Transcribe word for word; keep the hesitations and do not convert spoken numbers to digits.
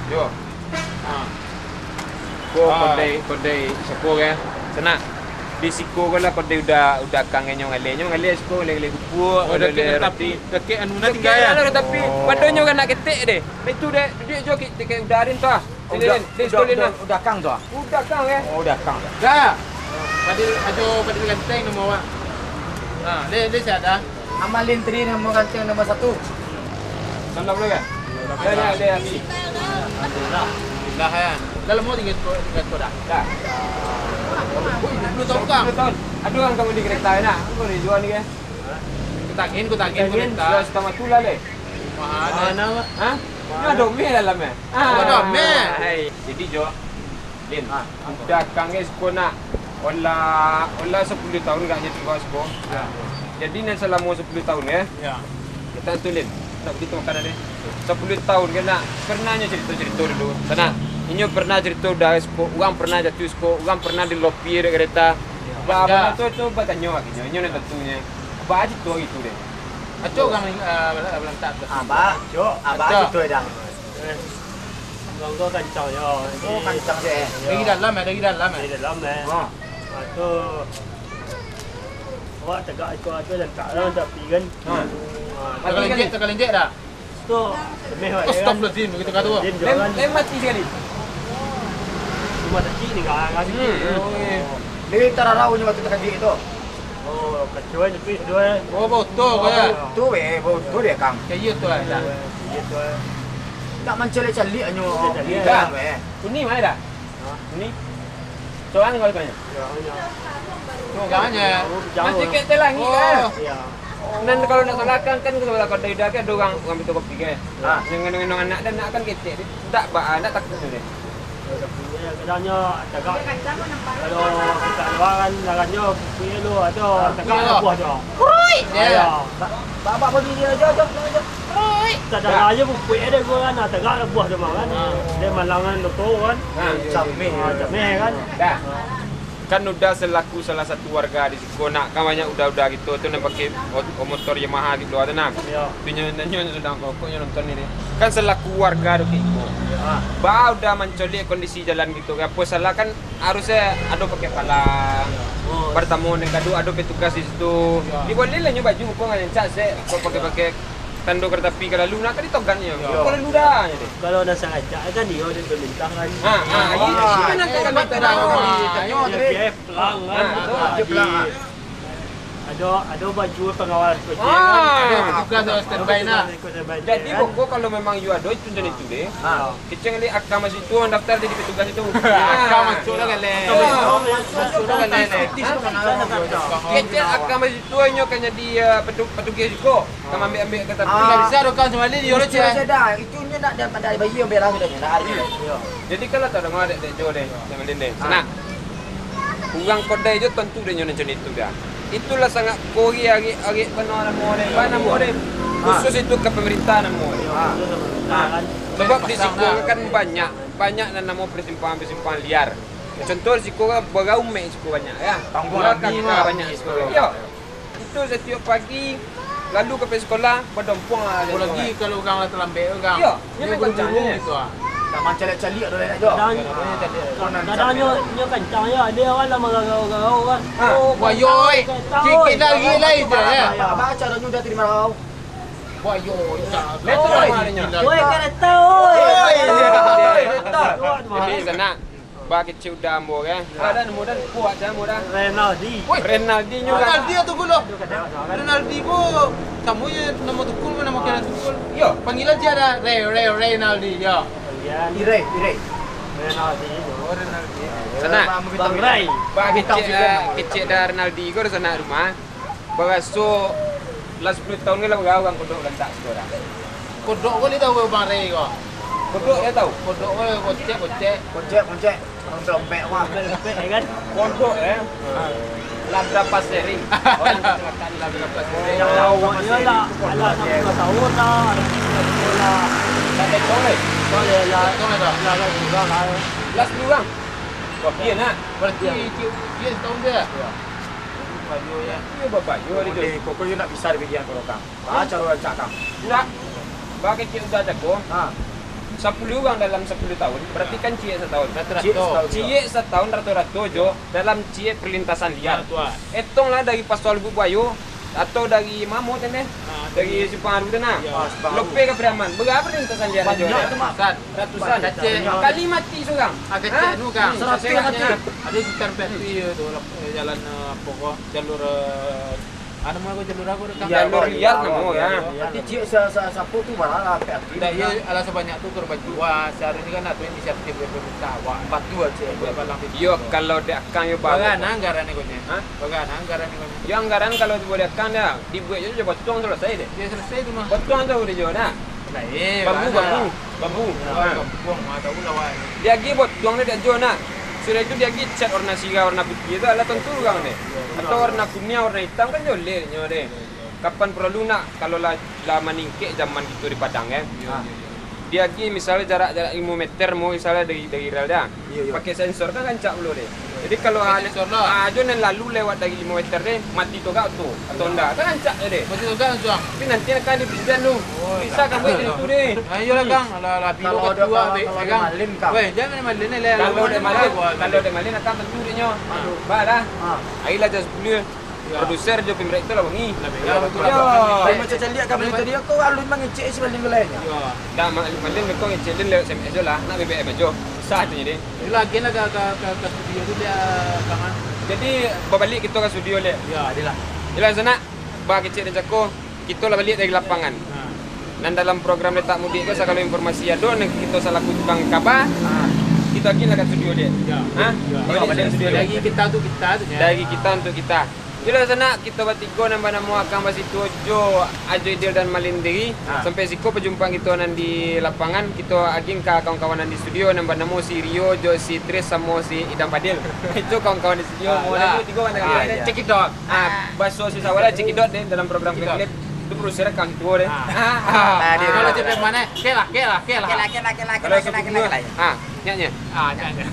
Jo. Ha. Ko Ah. Kodai, kodai siko kan. Sanak. Di siko ko lah kodai Uda, Uda Akang nyo ngaleh. Nyo ngaleh siko, ngaleh-ngaleh kupuak, Oh, ngaleh-ngaleh dakek roti. Dakek anu nah Dakek tingga, ya? lah, tapi Oh. Padonyo kan nak ketek deh. Itu deh, duduak jo kek, kek Uda Arin tu ah. Oh, Sini, Uda, Din. Din, Uda, sekali Uda, nah. Uda Akang tu ah? Uda Akang, ya? Oh, Uda Akang. Dah. Padil, ajo Padil Ganteng namo awak. Nah, dia, dia siapa dah? Amal Lintri namo ganteng nomor satu. Salam dulu kan? Dah, dah, dah, Abi. Alhamdulillah. Alhamdulillah, ya. Dah lama tinggal tu, tinggal tu dah? Dah. Ui, dua puluh tahun, Kang. Dua puluh tahun. Aduh, kan kamu di kereta, enak. Aku boleh jual ni, kan? Kutangin, kutangin, Tangin, kutangin. Dua setengah tu lah, leh. Mahal, eh. Mana, Mak? Hah? Ni ada meh dalam, eh? Oh, ada meh. Hai. Jadi, Jo, Lin, Ah, Uda Akang, guys, ko nak olah, olah sapuluah tahun agaknyo tibo siko. Ya. Jadi, nan salamo sapuluah tahun, ya. Ya. Kita tu, Lin, nak bagi tu makanan, Lin. Sapuluah tahun kan nak pernah nyo cerita-cerita dulu. Sana, inyo pernah cerita Uda siko, urang pernah jatuah siko, urang pernah dilopie dek kereta. Ya. Ba, Ada. Bana tu, tu batanyo lagi nyo, inyo nak tantunyo. Ba cerita gitu deh. Acok urang, eh, balantak tu. Abah, Acok. Abah Acok. Cerita dah. Eh, urang tu kancang je. Oh, kancang je, eh. Dari dalam, eh, dari dalam, eh. Dari dalam, eh. Ha. Lepas tu, awak tagak iko ajo dan tak lah tapi kan. Ha. Ha, Tagak lenjek, tagak lenjek dah. Tu, lemeh awak, ya kan? Astagfirullahaladzim, begitu kata. Din, Lem, jalan. Lem mati sekali. Rumah sakit ni, kan, kan. Hmm. Oh, eh. Dia tararau ni waktu tagak tu. Oh, kacau, eh, tapi dua, eh. Oh, bau tu, kau, ya? Bau tu, eh, bau tu dia, Kang. Kayak iya tu, eh. Iya tu, eh. Tak mancalik-calik nyo. Mancalik-calik, Iya. eh. Kuni mana dah? Hah? Kuni? Sorang kau tanya? Ya, hanya. Tu, kan, hanya. Jauh, jauh. Masih kek telangi, Oh. kan? Iya. Nan kalau nak salahkan, kan, kalau salahkan dari dah, kan, ada orang, orang betul kopi, kan? Ah. Yang ngendong-ngendong anak dan anak kan ketek. Tak, ba, tak takut tu deh. Kadangnyo tagak, kalau kita luar kan, larangnyo kuih lu, atau Ah, tagak kuih lah. Buah tu. Kuih. Ya. Ayo. Ba-, ba-, ba-, bunyi dia, jo, jo, jo, jo. Kuih. Tak ada aja kuih ada gua kan, tagak lah buah tu mah kan. Ah. Dia malangan tu kan. Ah. Cameh. Ah, cameh kan. Dah. Kan Uda selaku salah satu warga di siko, nak, kan banyak Uda-Uda gitu tu nan pakai ot-, motor Yamaha gitu ada, nak. Yo. Tu nyo, nyo, nyo sedang rokok, nyo nonton ni. Kan selaku warga tu kiko. Ah. Ba Uda mancolek kondisi jalan gitu, apo salah kan harusnyo ado pakai palang. Oh. Pertamo nang kadu ado petugas di situ. Yo. Diboleh lah nyo baju kok ngancak sek, kok pakai-pakai tando kereta api ka lalu, nak kan ditogan nyo. Yo. Kok lalu dah nyo deh. Kalau nak sangacak kan dia udah perintah kan. Ha, ha, Ah, iya, iya, kan nak hebat kan dah. Dia, dia, dia, dia, Pelang, kan? Ah, betul. Ah, Dia pelang, di, ah. Ado, ado baju pengawal kecil, Ah. kan? Ado petugas standby, nah. Petugas standby, Jadi, kan? Boko, kalau memang you ado itu dan itu deh, Ah. kecil kali akam masih tu, daftar jadi petugas itu. Akam masuk dah kali. Akam masuk, masuk dah kali. Kecil akam masih tu, nyo kan jadi, eh, petu-, petugas juga. Ka maambiak-ambiak ka tapi. Ah. Bisa tu kan, Sumalin, yo, Mesti Cik. Bisa dah. Itu nyo nak dapat dari bayi yang berang dah, nak hari ni. Yo. Jadi, kalau tak dengar dek, dek Jo deh, Sumalin deh. Ah. Sanak. Urang kodai jo tantu dek nyo macam itu dah. Itulah sangat kori arik-arik bana namo deh, bana namo deh. Ah. Khusus itu ka pemerintah namo deh. Ah. Khusus ka pemerintah, Ah. kan. Sebab di Pasang siko dah. kan banyak, banyak nan namo persimpangan-persimpangan liar. Contoh siko kan barau mek siko banyak, ya. Tampuang Barau lagi, kaka Mak. banyak siko. Yo. Itu satiok pagi, lalu ka pai sekolah, badompuang lah. Oh, lagi kalau urang lah talambek tu, Kang. Iyo, Dia memang buru-buru kancang je. gitu, ah. Nak mancaliak-caliak tu, nak, Jo. Kadang, Iyo, namanya tadi. kadang nyo, nyo kancang je, ado urang lah marau-rau kan. Ha. Oh, Wah, yo, kancang, oi. kancang, Sikit oi. lagi lah itu, ya. Abah, abah, cara nyo udah terima rau. Wah, yo, oi. Betul, Oi, Mak, nyo. oi, kereta, oi. Oi, Oi, kereta. Oi, Jadi, Mak. sanak. Ba kecek udah ambo kan. Ah. Ada nemu dan kuat dah ambo dah. Renaldi. Woi. Renaldi nyo kan. Renaldi atau gulo? Renaldi ko samo je namo tukul ko, namo kira tukul. Yo. Panggilan je ada Re, Re, Renaldi, yo. Panggilan. Irai, Irai. Renaldi. Oh, Renaldi. Sana. Bang Rai. Ba kecek dah, kecek dah Renaldi ko di sana rumah. Baraso lah sapuluah taun kan lah urang kodok lantak siko dah. Kodok ko lai tau, Bang Ray ko? Kodok lai tau? Kodok ko kocek, kocek. Kocek, kocek. Lompek-lompek, wah. Lompek-lompek, ya kan? Kodok, eh. Ha. Labra paseri. Orang kecelakaan labra paseri. Yang tahu, dia lah, anak enam belas tahun lah, anak sekolah. Tak ada tahu, eh? Tak ada lah. Tak ada tahu. Lah, lah, lah, lah. Lah sepuluah urang? Wah, iya, nak. Berarti Iya. dia, dia setahun dia? Iya. Bayu, ya. Iyo, babayo Iyo, dia. Deh, pokoknyo nak bisa di bagian tu, Kang. Ah, caro rancak, Kang. Ndak. Ba kecek udah jago. Ha. Sapuluah urang dalam sapuluah tahun, berarti kan ciek satahun. Rato-rato. Ciek satahun. Ciek satahun rato-rato jo dalam ciek perlintasan liar. Ah, tu ah. Etonglah dari Pasuruan Lubuk Buayo, atau dari Mamo tadi, ah, dari Simpang Aru tu nah. Yo. Ah, Simpang Aru. Lopeh ka Pariaman. Bara perlintasan liar jo? Banyak tu, Mak. Ratusan. Ratusan. Kacek. Kali mati surang. Ah, kacek. Hah? Nu, Kang. Hmm, saratus mati. Ado sekitar empat tu, iyo tu, lap-, eh, jalan, eh, apo ko, jalur, eh, anu, apo ko, jalur apo tu, Kang? Jalur liar namo, yo. Berarti ciek sa-, sa-, sapo tu malah lah, P F P. Ndak, iyo, alah sabanyak tu korban jiwa. Seharusnyo kan ado inisiatif dari pemerintah awak. Bantu aja. Buat palang pintu. Iyo, kalau dek Akang yo baru. Bara anggaran ni ko nyo? Hah? Bara anggaran ni ko nyo? Yo, anggaran kalau dibuat dek Akang dah, dibuat je, je botuang selesai deh. Yo, selesai tu mah. Botuang tu udah jo dah. Lah, eh, bambu, bana? Bambu. Bambu. Yo, ha. Bambu, mah tahu lah, wak. Diagiah botuang tu dak jo nak. Sudah itu diagiah cat warna sirah, warna putih tu, alah tentu urang deh. Yo, yo. Atau warna kuniang, warna itam kan joleh nyo deh. Yo, yo. Kapan paralu nak, kalau lah, lah maningkek zaman kito di Padang, kan? Yo, yo, yo. Diagiah misalnyo jarak-jarak limo meter mo, misalnyo dari, dari rel dah. Iyo, iyo. Pakai sensor kan rancak pulo deh. Iyo. Jadi kalau pakai sensor lah. Ah, ajo nan lalu lewat dari limo meter deh, mati togak tu, atau ndak, kan rancak je deh. Mati togak langsung. Tapi nanti akan dibidian tu. Oh, bisa kan buat macam tu deh. Ah, iyolah, Kang. Alah, alah, bilo kalau ado, kalau, kalau ado malin, Kang. Weh, jan malin ni, leh. Kalau ado malin, kalau ado malin, akan tentu dek nyo. Aduh. Bah dah. Ah. Ayolah jam sapuluah. Yo. Produser jo pemrek tu lah wangi. Lah, yo, betul. Yo. Macam caliak kami tadi, aku alun mangecek si paling lainnya. Yo. Dah, ma-, paling mereka ngecek lewat S M S jo lah, nak B B M ajo. Susah tu jadi. Itulah, agiah lah ka, ka, ka, ka studio tu dia, Kang, ah. Jadi, babaliak kito ka studio, leh. Yo, adilah. Iyolah, sanak, ba kecek dan cako, kito lah baliak dari lapangan. Ha. Nan dalam program Letak Mudik ko, sagalo informasi ado, nan kito salaku tukang kaba, ha, kito agiah lah ka studio, dek. Yo. Ha? Yo. Baliak dari studio, dek. Dari kita tu kita tu, yo. Dari kita untuk kita. Iyolah, sanak, kito batigo nan banamo Akang Basituo jo Ajo Idil dan Malin Diri. Ha. Sampai siko pajumpaan kito nan di lapangan. Kito agiah ka kawan-kawan nan di studio nan banamo si Rio jo si Tris samo si Idam Fadil. Itu kawan-kawan di studio. Ah, mo lah. Tigo kawan-kawan. Ah, iyo. Cekidot. Ah, baso Sawah lah, cekidot deh dalam program Cekidot. Klip. Itu produser Akang Tuo deh. Ah. Ah. Kalau cewek mana? Kela, kela, kela. Kela, kela, kela, kela, kela, kela. Ah, nyak, nyak. Ah, nyak, nyak.